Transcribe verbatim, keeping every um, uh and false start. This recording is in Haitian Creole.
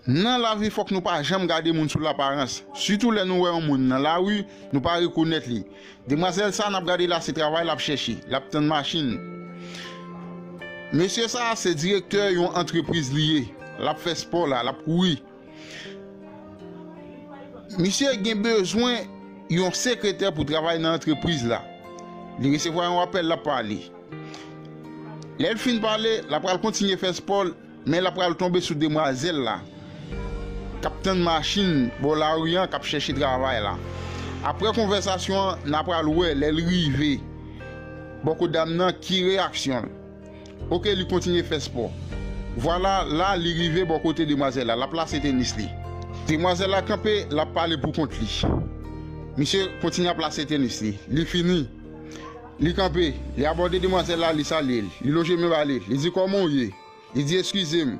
Nan lavi, fòk nou pa janm gade moun sou laparans. Sitou lè nou wè yon moun nan lari, nou pa rekonèt li. Demwazèl sa n ap gade la, se travay l ap chèche, l ap tann machin. Mesye sa a se direktè yon antrepriz li ye. L ap fè spò la, l ap kouri. Misye gen bezwen yon sekretè pou travay nan antrepriz la. Li resevwa yon apèl, l ap pale. Lè l fin pale, l ap pral kontinye fè spò l, men l ap pral tonbe sou demwazèl la k ap tann machin bò lari an, k ap chèche travay la. Apre konvèsasyon an, n a pral wè lè l rive bò kot dam nan ki reyaksyon l. Oke, li kontinye fè spò. Vwala, la, li rive bò kote demwazèl la, l ap lase tenis li. Demwazèl la kanpe, l ap pale pou kont li. Misye kontinye ap lase tenis li. Li fini. Li kanpe, li abòde demwazèl la, li salye l. Li lonje men ba li, li di, "Kòman w ye?" Li di, "Eskize m."